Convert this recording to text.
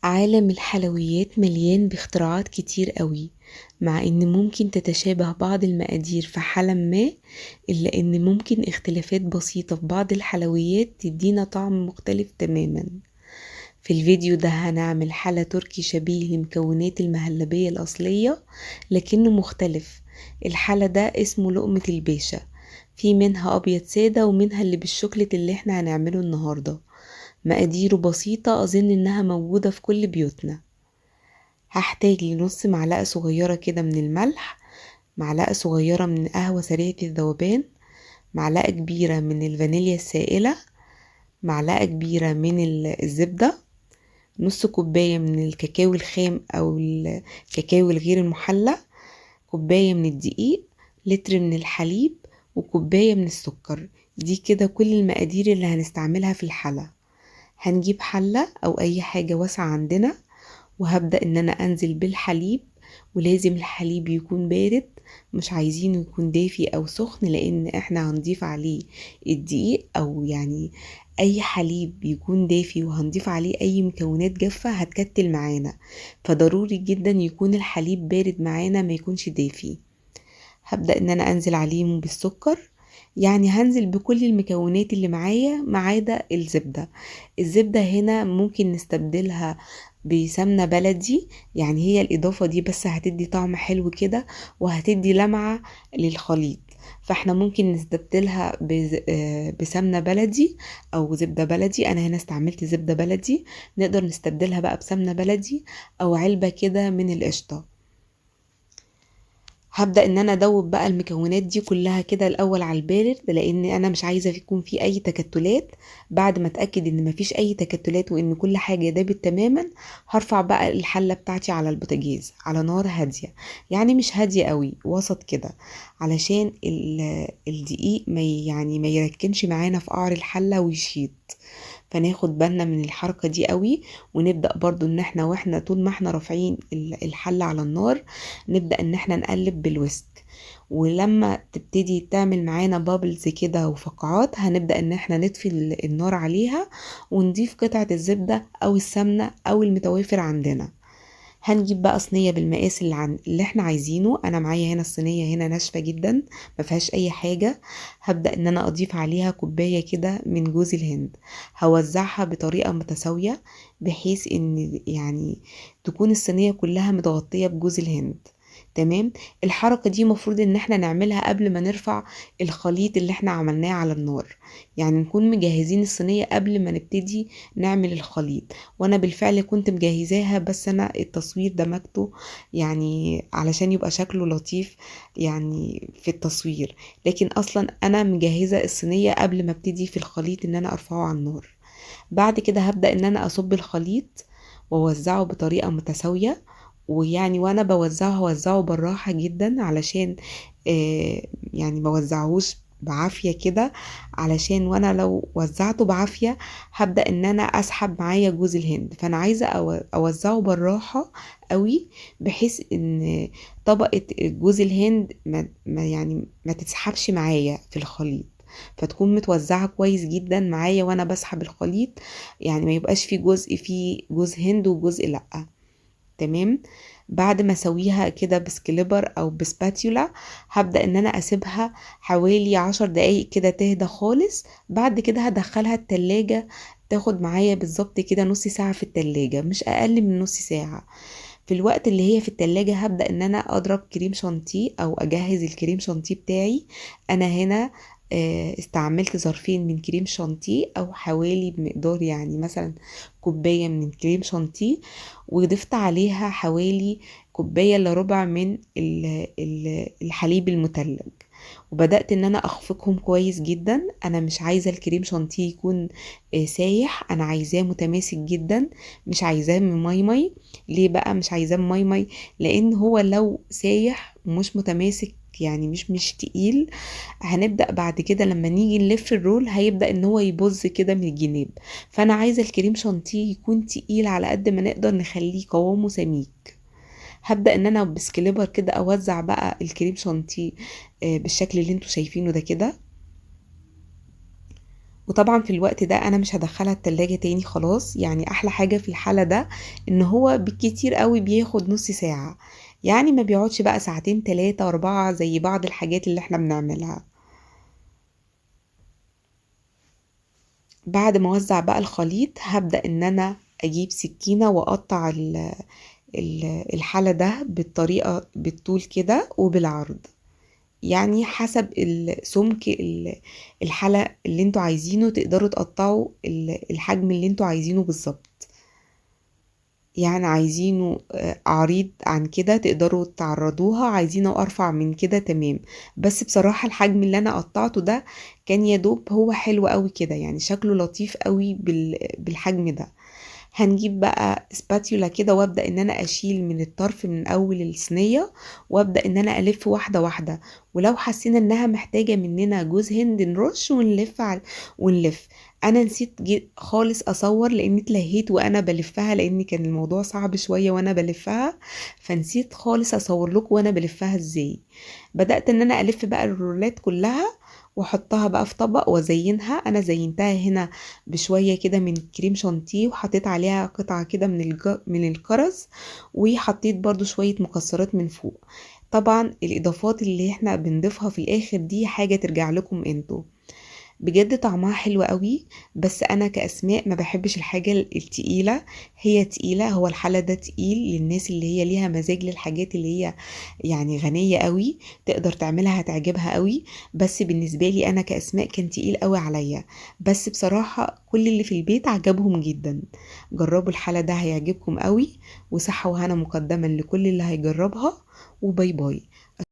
عالم الحلويات مليان باختراعات كتير قوي، مع ان ممكن تتشابه بعض المقادير في حالة ما، الا ان ممكن اختلافات بسيطة في بعض الحلويات تدينا طعم مختلف تماما. في الفيديو ده هنعمل حلا تركي شبيه لمكونات المهلبية الأصلية لكنه مختلف. الحلا ده اسمه لقمة الباشا، في منها أبيض سادة ومنها اللي بالشوكليت اللي احنا هنعمله النهاردة. مقاديره بسيطة، أظن إنها موجودة في كل بيوتنا. هحتاج لنص معلقة صغيرة كده من الملح، معلقة صغيرة من قهوة سريعة الذوبان، معلقة كبيرة من الفانيليا السائلة، معلقة كبيرة من الزبدة، نص كوباية من الكاكاو الخام أو الكاكاو الغير المحلى، كوباية من الدقيق، لتر من الحليب، وكوباية من السكر. دي كده كل المقادير اللي هنستعملها في الحلة. هنجيب حلة أو أي حاجة واسعة عندنا، وهبدأ إن أنا أنزل بالحليب، ولازم الحليب يكون بارد، مش عايزينه يكون دافي أو سخن لأن إحنا هنضيف عليه الدقيق، أو يعني أي حليب يكون دافي وهنضيف عليه أي مكونات جافة هتكتل معانا، فضروري جدا يكون الحليب بارد معانا ما يكونش دافي. هبدأ إن أنا أنزل عليه بالسكر، يعني هنزل بكل المكونات اللي معايا ما عدا الزبدة. الزبدة هنا ممكن نستبدلها بسمنة بلدي، يعني هي الإضافة دي بس هتدي طعم حلو كده وهتدي لمعة للخليط، فاحنا ممكن نستبدلها بسمنة بلدي أو زبدة بلدي. أنا هنا استعملت زبدة بلدي، نقدر نستبدلها بقى بسمنة بلدي أو علبة كده من القشطة. هبدأ ان انا ادوب بقى المكونات دي كلها كده الاول على البارد، لان انا مش عايزة يكون في اي تكتلات. بعد ما اتأكد ان مفيش اي تكتلات وان كل حاجة دابت تماما، هرفع بقى الحلة بتاعتي على البوتاجاز على نار هادية، يعني مش هادية قوي، وسط كده، علشان الدقيق ما يركنش معانا في قعر الحلة ويشيط. فناخد بالنا من الحركة دي قوي، ونبدأ برضو ان احنا واحنا طول ما احنا رافعين الحلة على النار نبدأ ان احنا نقلب بال whisk، ولما تبتدي تعمل معانا bubbles كده وفقاعات هنبدأ ان احنا نطفي النار عليها ونضيف قطعة الزبدة او السمنة او المتوافر عندنا. هنجيب بقى صينية بالمقاس اللي احنا عايزينه. انا معايا هنا الصينية هنا ناشفة جدا ما فيهاش اي حاجة. هبدأ ان انا اضيف عليها كوباية كده من جوز الهند، هوزعها بطريقة متساوية بحيث ان تكون الصينية كلها متغطية بجوز الهند. تمام. الحركة دي مفروض ان احنا نعملها قبل ما نرفع الخليط اللي احنا عملناه على النار، يعني نكون مجهزين الصينية قبل ما نبتدي نعمل الخليط. وانا بالفعل كنت مجهزاها، بس انا التصوير دمجته علشان يبقى شكله لطيف في التصوير، لكن اصلا انا مجهزة الصينية قبل ما ابتدي في الخليط ان انا ارفعه على النار. بعد كده هبدأ ان انا اصب الخليط واوزعه بطريقة متساوية، وانا بوزعه هوزعه بالراحة جدا علشان، ما وزعهوش بعافية كده، علشان وانا لو وزعته بعافية هبدأ ان انا اسحب معايا جوز الهند. فانا عايزة اوزعه بالراحة قوي بحيث ان طبقة جوز الهند ما تتسحبش معايا في الخليط، فتكون متوزعة كويس جدا معايا وانا بسحب الخليط، يعني ما يبقاش في جزء فيه جوز هند وجزء لأ. تمام. بعد ما اسويها كده ب scraper او ب spatula هبدأ ان انا اسيبها حوالي 10 دقايق كده تهدى خالص. بعد كده هدخلها التلاجة، تاخد معايا بالظبط كده نص ساعة في التلاجة، مش اقل من نص ساعة. في الوقت اللي هي في التلاجة هبدأ ان انا اضرب كريم شانتيه او اجهز الكريم شانتيه بتاعي. انا هنا استعملت ظرفين من كريم شانتيه او حوالي بمقدار مثلا كوباية من كريم شانتيه، وضفت عليها حوالي كوباية الا ربع من الحليب المتلج، وبدأت ان انا اخفقهم كويس جدا. انا مش عايزة الكريم شانتيه يكون سايح، انا عايزاه متماسك جدا، مش عايزاه ماي ماي. ليه بقى مش عايزاه ماي ماي؟ لان هو لو سايح ومش متماسك يعني مش تقيل، هنبدأ بعد كده لما نيجي نلف الرول هيبدأ ان هو يبظ كده من الجناب. فانا عايزة الكريم شانتيه يكون تقيل على قد ما نقدر نخليه قوامه سميك. هبدأ ان انا بسكليبر كده اوزع بقى الكريم شانتيه، بالشكل اللي انتوا شايفينه ده كده. وطبعا في الوقت ده انا مش هدخلها التلاجة تاني خلاص. يعني احلى حاجة في الحالة ده ان هو بالكتير قوي بياخد نص ساعة، يعني ما بيقعدش بقى ساعتين 3 4 زي بعض الحاجات اللي احنا بنعملها. بعد ما اوزع بقى الخليط هبدأ ان انا اجيب سكينة واقطع الحلة ده بالطريقة بالطول كده وبالعرض، يعني حسب سمك الحلة اللي انتوا عايزينه تقدروا تقطعوا الحجم اللي انتوا عايزينه بالظبط. يعني عايزينه عريض عن كده تقدروا تعرضوها، عايزينه ارفع من كده تمام. بس بصراحة الحجم اللي انا قطعته ده كان يا دوب هو حلو قوي كده، يعني شكله لطيف قوي بالحجم ده. هنجيب بقى سباتيولا كده وابدأ ان انا اشيل من الطرف من اول الصينية، وابدأ ان انا الف واحدة واحدة. ولو حسينا انها محتاجة مننا جوز هند نرش ونلف على ونلف. انا نسيت خالص اصور لاني اتلهيت وانا بلفها، لان كان الموضوع صعب شوية وانا بلفها، فنسيت خالص اصور لكم وانا بلفها ازاي. بدأت ان انا الف بقى الرولات كلها واحطها بقى في طبق وازينها. انا زينتها هنا بشوية كده من كريم شانتيه، وحطيت عليها قطعة كده من الكرز، وحطيت برضو شوية مكسرات من فوق. طبعا الاضافات اللي احنا بنضيفها في الاخر دي حاجة ترجع لكم انتوا. بجد طعمها حلو قوي، بس انا كأسماء ما بحبش الحاجة التقيلة. هي تقيلة، هو الحلة ده تقيل للناس اللي هي ليها مزاج للحاجات اللي هي غنية قوي، تقدر تعملها هتعجبها قوي. بس بالنسبة لي انا كأسماء كان تقيل قوي عليا، بس بصراحة كل اللي في البيت عجبهم جدا. جربوا الحلة ده هيعجبكم قوي، وصحة وهنا مقدما لكل اللي هيجربها. و bye bye.